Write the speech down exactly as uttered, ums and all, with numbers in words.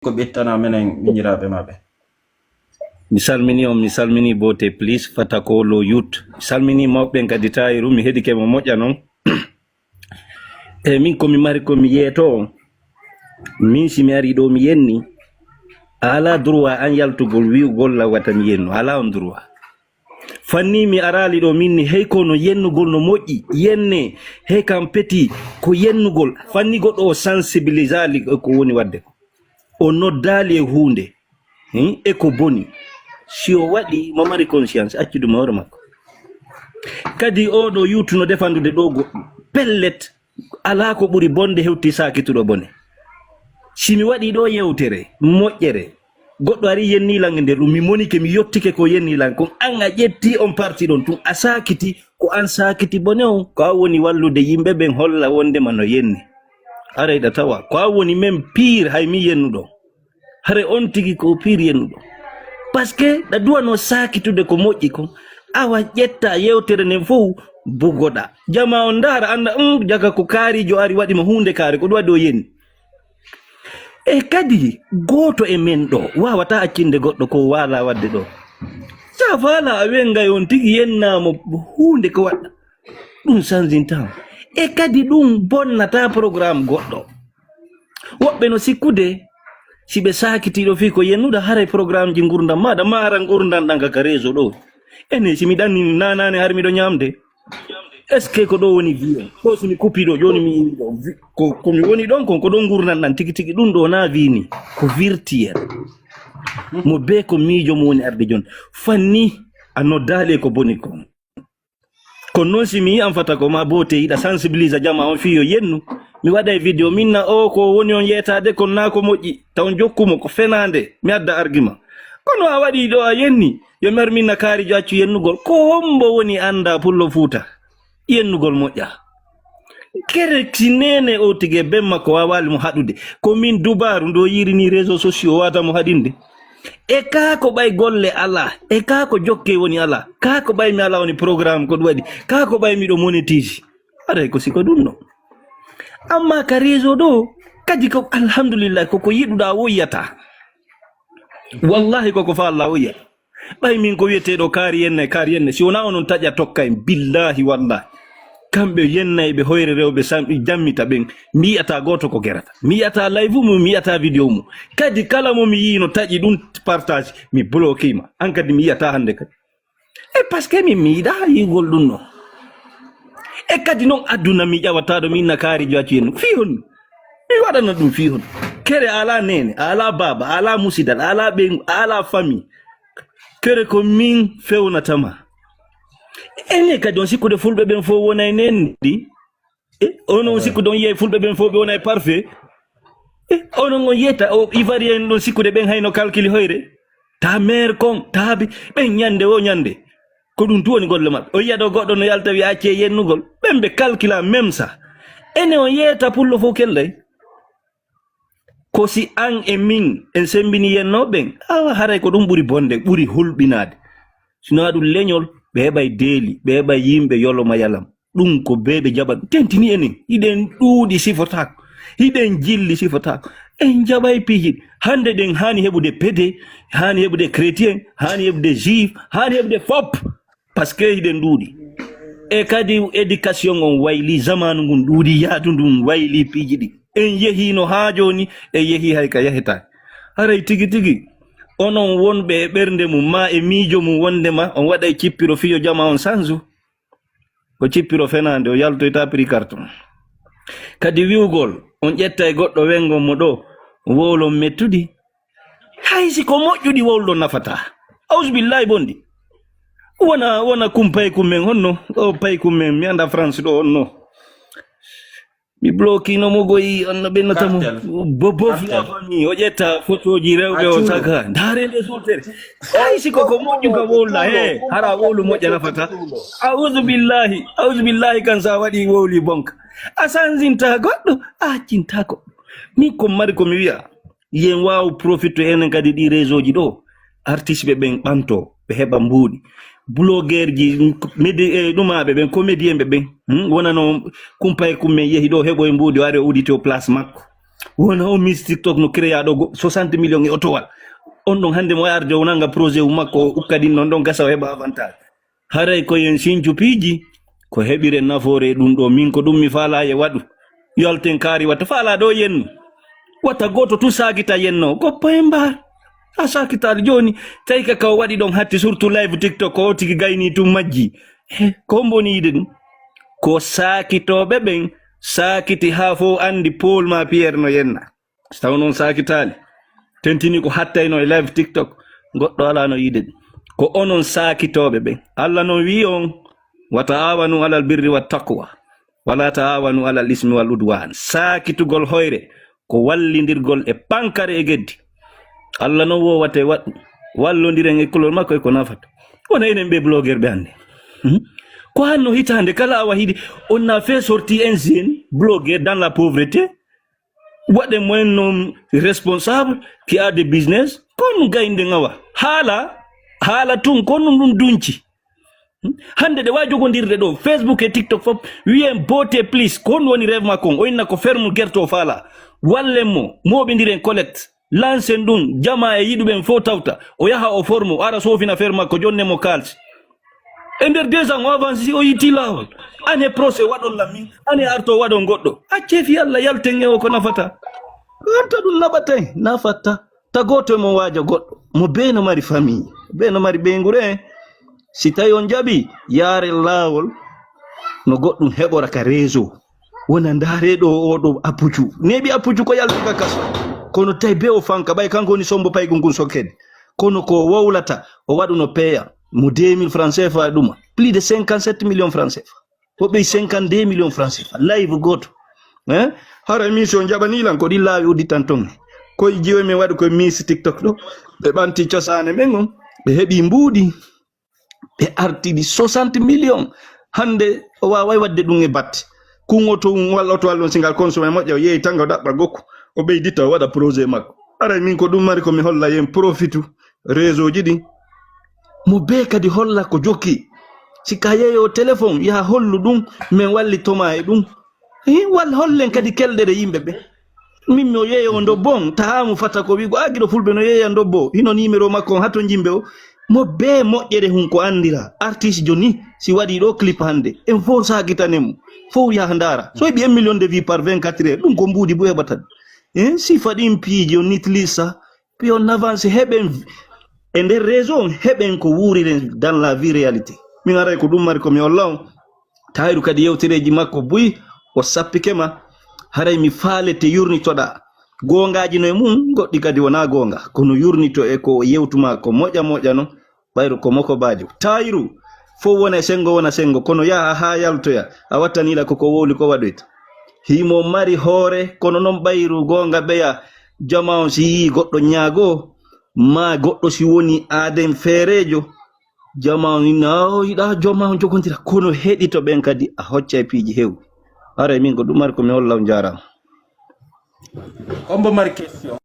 ko ɓettana menen miñiraaɓe maɓɓe. Mi salmini on, mi salmini Bote, please, Fatako, Lo Youth. Mi salmini mawɓe ɓen kadi, Tayiru, mi heɗike mo moƴƴa non. E min ko mi mari ko mi yeeto on. Min si mi ari ɗo mi yenni, a ala droit an yaltugol wi'ugol la wata mi yennu. A ala on droit. Fanni mi arali ɗo min ni, hey, kono yennugol no moƴƴi, yenne, hey, kam peti, ko yennugol. Fanni goɗɗo o sensibilisali ko woni wadde ko. O noddali e huunde, hmm, e ko boni. Si o waɗi, mo mari conscience, accudu mo hoore makko. Kadi oɗo Youth no defandude ɗo goɗɗum. Pellet, alaa ko ɓuri bonde hewti saakituɗo bone. Si mi waɗi ɗo yewtere, moƴƴere, goɗɗo ari yenni lan e nder ɗum, mi monike, mi yottike ko yenni lan kon, an a ƴetti on parti ɗon tun, a saakiti, ko an saakiti bone on, ko an woni wallude yimɓe ɓen holla wondema no yenni. Haray ɗa tawa, ko an woni men pire hay mi yennuɗo. Haray on tigi ko pire yennuɗo. Parce que ɗa duwano saakitude ko moƴƴi kon, awa ƴetta yewtere nden fow bugoɗa. Jama on ndaara, annda, um, jaga ko kaarijo ari waɗi mo huunde kaari, ko ɗum waɗi o yenni. E kadi, gooto e men ɗo waawata accinde goɗɗo ko waala waɗde ɗo. Sa faala a wengay on tigi yennaamo huunde ko waɗɗa. Ɗum sanzintaama. E kadi ɗum bonnata programme goɗɗo. Woɓɓe no sikkude, si ɓe saakitiiɗo fii ko yennuɗa, haray programme ji ngurndam maaɗa, maara ngurndam ɗan ka, ka réseau ɗo. Ene, si mi ɗanni nanane har miɗo ñaamde. Est-ce que ko ɗo woni vie? Ko si mi kuppi ɗo, jooni mi iwi ɗo. Vi-, ko, ko mi woni ɗon kon, ko ɗon ngurndan ɗan tigi tigi, ɗum ɗo na vie ni. Ko virtuel. Mo be ko miijo mo woni arde jon. Fanni a noddaali e ko boni kon. Kono noon si mi yi'an fata ko ma Bote yiɗa sensibilisa jama on fii yo yennu. Mi waɗay video min na o ko woni on yeetaade kon na ko moƴƴi. Taw jokku mo ko fenaande. Mi adda argument. Kono a waɗi ɗo a yenni. Yo mi ar min na kaari jo accu yennugol. Ko hombo woni annda pullo Fuuta? Yennugol moƴƴa. Kere si nene o tigi e ben makko waawaali mo haɗude. Ko min dubaaru ndo yiiri ni réseaux sociaux wata mo haɗinde. E kaa ko ɓay golle alaa. E kaa ko jokke woni alaa. Kaa ko ɓay mi alaa woni programme ko ɗum waɗi. Kaa ko ɓay miɗo monétise. Aray ko siko ɗum no. Amma ka réseau ɗo, kadi ko alhamdulillah ko ko yiɗuɗaa woyyata. Wallahi ko ko fa Allah woyyata. Ɓay min ko wiyeteeɗo kaari yenne, kaari yenne. Si wonaa onon taƴa tokka en, billahi wallahi. Kamɓe yennayɓe hoyre rewɓe sam-, jammita ɓen, mi yi'ata gooto ko gerata. Mi yi'ata live mum, mi yi'ata video mum. Kadi kala mo mi yi'ino taƴi ɗum partage, mi bloquima. An kadi mi yi'ata hannde kadi. E parce que min mi yiɗa yi'ugol ɗum no. E kadi noon aduna mi ƴawata ɗo mi inna kaari jo accu en. Fii hon? Mi waɗana ɗum fii hon? Kere a alaa neene, a alaa baaba, a alaa musidal, a alaa ɓeyngu, a alaa famille. Kere ko min fewnatama. Ene kadi on sikkude fulɓe ɓen fof wonay neen ndi? E, onon sikkude on yiyay fulɓe ɓen fof ɓe wonay parfait? E, onon on yiyata o Ivoirien ɗon sikkude ɓen hayno calcul hoyre? Ta meer kon, ta bi, ɓen ñande o ñande. Ko ɗum tu woni golle maɓɓe. O yiya ɗo goɗɗo no yalta wiya acce yennugol. Ɓen ɓe calcula même ça. Ene on yeeta pullo fof kelday. Ko si an e min en sembini yennooɓe ɓen, awa haray ko ɗum ɓuri bonde, ɓuri hulɓinaade. Sinaa ɗum leñol, ɓe heɓay deeli, ɓe heɓay yimɓe yoloma yalam. Ɗum ko bee ɓe jaɓa ɗum. Tentini enen, hiɗen ɗuuɗi sifotaako, hiɗen jilli sifotaako. En jaɓay piiji ɗi. Hannde ɗen haani heɓude pede, haani heɓude chrétien, haani heɓude juif, haani heɓude fop. Parce que hiɗen ɗuuɗi. E kadi éducation on wayli, zamanu ngun ɗuuɗi, yaadu ndun wayli piiji ɗi. En yehiino haa jooni, en yehi hay ka yahetaake. Haray tigi tigi, onon wonɓe e ɓernde mum, maa e miijo mum wondema on waɗay cippiro fiyo jama on sansu. O cippiro fenaande, o yaltoyta prix carton. Kadi wi'ugol, on ƴetta e goɗɗo wengo mo ɗo, wowlon mettudi. Hay si ko moƴƴuɗi wowlɗon nafata. Auzubillahi bonɗi. Wona, wona kum paykum men honno, o paykum men, mi anda France ɗo honno. Mi bloquino mo goyi, on no ɓennata mo. Cartel. Bo-, bof la Cartel. Famille, o ƴetta photoji rewɓe o Accuno. Taga. Ndaare nde sultere. Hay si ko, ko moƴƴu ka wowla, he, hara wowlu moƴƴa nafata. Auzubillahi, auzubillahi kan sa waɗi wowli bonka. A sanzinta goɗɗo, a accinta goɗɗo. Min ko mari ko mi wi'a. Yen waaw profito enen kadi ɗi réseau ji ɗo. Artiste ɓe ɓen ɓanto, ɓe heɓa mbuuɗi. Blogueur ji, médi-, eh, ɗumaɓe ɓen, comédien ɓe ɓen. Hmm? Wonano kumpay kummen yehi ɗo heɓo e mbuuɗi, o ari o uditi o place makko. Wona o Miss TikTok no créa ɗo go- soixante millions e otowal. On ɗon hannde mo arde o nanga projet um makko o ukka ɗin non ɗon gasa o heɓa avantage. Haray ko yen sincu piiji ko heɓiren nafoore e ɗum ɗo. Min ko ɗum mi faala e waɗu. Yalten kaari wata faala ɗo yennu. Wata gooto tun saakita yenno. Goppa e mbaar. A saakitaali jooni. Tawi ka ka o waɗi ɗon hatti surtout live TikTok ko o tigi gayni tun majji. He, ko hombo woni yiide ɗum? Ko saakitooɓe ɓen saakiti haa fof anndi Paul ma Pierre no yenna. So taw noon saakitaali, tentini ko hattayno e live TikTok, goɗɗo alaa no yiide ɗum. Ko onon saakitooɓe ɓen. Allah noon wi'i on, "Wa ta'awanu alal birri wa taqwa, wa la ta'awanu alal ismi wal udwan." Saakitugol hoyre ko wallindirgol e pankare e geddi. Allah noon wowate waɗ wallondiren e kulol makko e ko nafata. Wona enen ɓe blogueur ɓe hannde. Hmm? Ko hanno hitaande kala awa hiɗi on na fait sorti un jeune blogueur dans la pauvreté. Waɗe moyen non responsable qui a des business. Kon gaynden awa. Haala, haala tun kon ɗum dunci. Hmm? Hannde ɗe wa jogondirde ɗo, Facebook e TikTok fof, wiyen beauté plus, ko honɗum woni rêve makko on? O inna ko ferme gerte o faala. Wallen mo, mooɓindiren collecte, lancen ɗum, jama e yiɗuɓen fof tawta, o yaha o forme, o ara soofina ferme makko, jonne mo kaalsi. E nder deux ans o avance, si o yitti laawol. Année prochaine waɗon lammi, année arto waɗon goɗɗo. Accee fi Allah, yalten e o ko nafata. Wonta ɗum naɓatay, nafata. Ta gooto e mon waaja goɗɗo. Mo bee no mari famille, bee no mari ɓeynguure. Si tawi on jaɓi, yaare laawol no goɗɗum heɓora ka réseau. Wona ndaare ɗo o ɗo Apucu. Neeɓi Apucu ko yalti ka kaso. Kono tawi bee o fanka, ɓay kanko woni sombo paygun kun sokkede. Kono ko wowlata, o waɗuno peya. Mo deux mille francs C F A ɗuma. Plus de cinquante-sept millions francs C F A. O ɓey cinquante-deux millions francs C F A. Live gooto. Eh? Hara émission jaɓani lan ko ɗi laawi udditan ton. Koye jiyo men waɗi koye Miss TikTok ɗo. Ɓe ɓanti cosaane men on. Ɓe heɓi mbuuɗi. Ɓe artidi soixante millions. Hannde o waaway waɗde ɗum e batte. Kun oto um walla oto walla on singal consommé moƴƴa o yeeyi tan o ɗaɓɓa gokku. O ɓeydita o waɗa projet makko. Aray min ko ɗum mari ko mi holla yen profitu réseau ji ɗin. Mo bee kadi holla ko jokki. Si ka yeeyo téléphone yaha hollu ɗum min wallitoma e ɗum. Hi, wal hollen kadi kelɗere yimɓe ɓe. Min mi o yeeyo ndobbo on, tahaa mo fata ko wi'go, "Ah, giɗo fulɓe no yeeya ndobbo." Hino numéro makko on, hato jimɓe o. Mo bee moƴƴere hun ko anndira. Artiste joni, si waɗi ɗo clip hannde, en fof saakitanen mo. Fof yaha ndaara. So heɓi un million de vues par vingt-quatre heures, ɗum ko mbuuɗi bu heɓata. Eh, si faɗin piiji on nitlisa, puis on avance heɓen e nder réseau on, heɓen ko wuuriren dans la vie réalité. Min aray ko ɗum mari ko mi holla on. Tahiru kadi yewtereeji makko buy o sappike ma. Haray mi faalete yurnitoɗaa. Goongaaji no e mum, goɗɗi kadi wonaa goonga. Kono yurnito e ko o yewtu ma ko moƴa moƴa non. Ɓayru ko moko baajo. Tahiru, fof wona e senngo, wona senngo. Kono yaha haa yaltoya. A wattaniila ko ko wowli ko waɗoyta. Himo mari hoore, kono non ɓayru goonga ɓeya. Jama on si yii goɗɗo ñaago, ma goɗɗo si woni aaden feereejo. Jama on inna, "O yiɗa joma on jogondira." Kono heɗito ɓen kadi a hocca e piiji hewɗi. Haray min ko ɗum mari ko mi holla on, jaaraama. Hombo mari question?